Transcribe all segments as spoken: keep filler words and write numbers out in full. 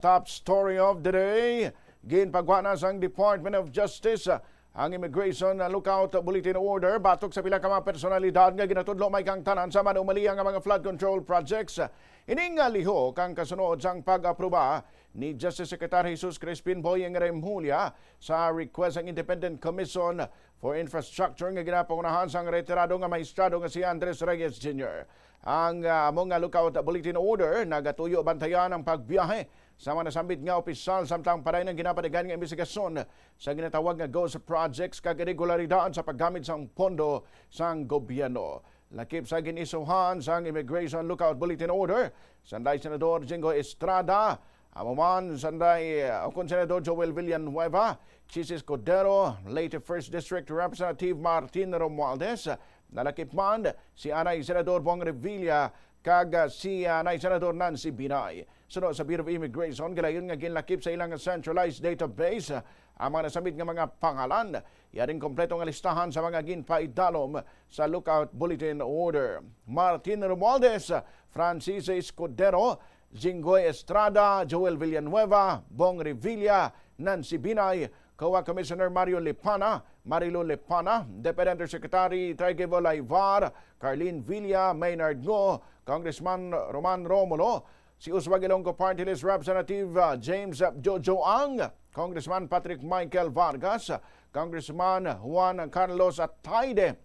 Top story of the day, ginpagwa na sang Department of Justice ang Immigration Lookout Bulletin Order batok sa pila ka mga personalidad nga ginatudlo may kaangtanan sa manumalia nga mga flood control projects. Ini nga lihok ang kasunod sang pag-aproba ni Justice Secretary Jesus Crispin Boying Remulla sa request sang Independent Commission for Infrastructure nga ginapangunahan sang retirado nga magistrado nga si Andres Reyes Junior. Ang ah, amo nga lookout bulletin order nagatuyo bantayan ang pagbiyahe sa mga nasambit nga opisyal samtang padayon ang ginapatigan nga imbestigasyon sa ginatawag nga ghost projects kag irregularidad sa paggamit sang pondo sang gobyerno. Lakip sa gin-isuhan sang Immigration Lookout Bulletin Order, sanday Senador Jinggoy Estrada, amo man sanday uh, ukon Senador Joel Villanueva, Chiz Escudero, Leyte First District Representative Martin Romualdez, nalakip man si anay Senador Bong Revilla kag uh, si anay Senador Nancy Binay. Suno sa Bureau of Immigration, gilayon nga ginlakip sa ilang centralized database ang mga nasambit nga mga pangalan. Yaring kompleto nga listahan sa mga ginpaidalom sa Lookout Bulletin Order. Martin Romualdez, Francis Escudero, Jinggoy Estrada, Joel Villanueva, Bong Revilla, Nancy Binay, COA Commissioner Mario Lipana, Marilu Lipana, DepEd Undersecretary Trigeville Ayvar, Carlene Villa, Maynard Ngo, Congressman Roman Romulo, si Uswag Ilonggo Party List Representative uh, James Jojo Ang, Congressman Patrick Michael Vargas, Congressman Juan Carlos Ataide,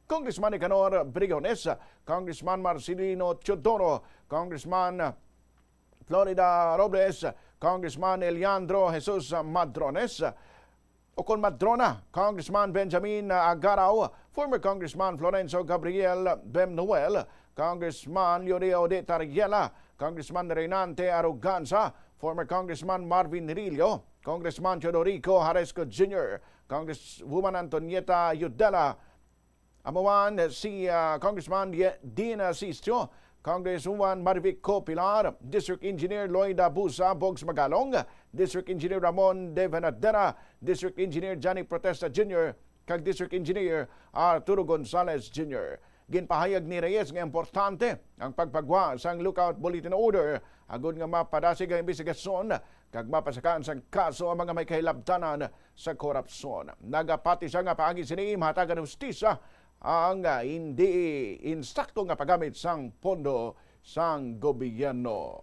Congressman Nicanor Briones, Congressman Marcelino Teodoro, Congressman Florida Robles, Congressman Eliandro Jesus Madrones, ukon Madrona, Congressman Benjamin Agaraw, former Congressman Florencio Gabriel Bemnoel, Congressman Leonio de Tariela, Congressman Renante Arroganza, former Congressman Marvin Rillo, Congressman Teodorico Haresco Junior, Congresswoman Antonieta Yudela, amo man si ah, Congressman Ye- Dean Asistio, Congresswoman Marivic Copilar, District Engineer Lloyd Abusa Bogs Magalong, District Engineer Ramon De Venadera, District Engineer Johnny Protesta Junior, kag District Engineer Arturo Gonzalez Junior. Ginpahayag ni Reyes nga importante ang pagpagwa sang lookout bulletin order agod nga mapadasig ang imbestigasyon kag mapasakaan sang kaso ang mga may kahilabtanan sa korupsyon. Nagapati siya nga paagi sini mahatagan hustisya ang ah, hindi insakto nga paggamit sang pondo sang gobyerno.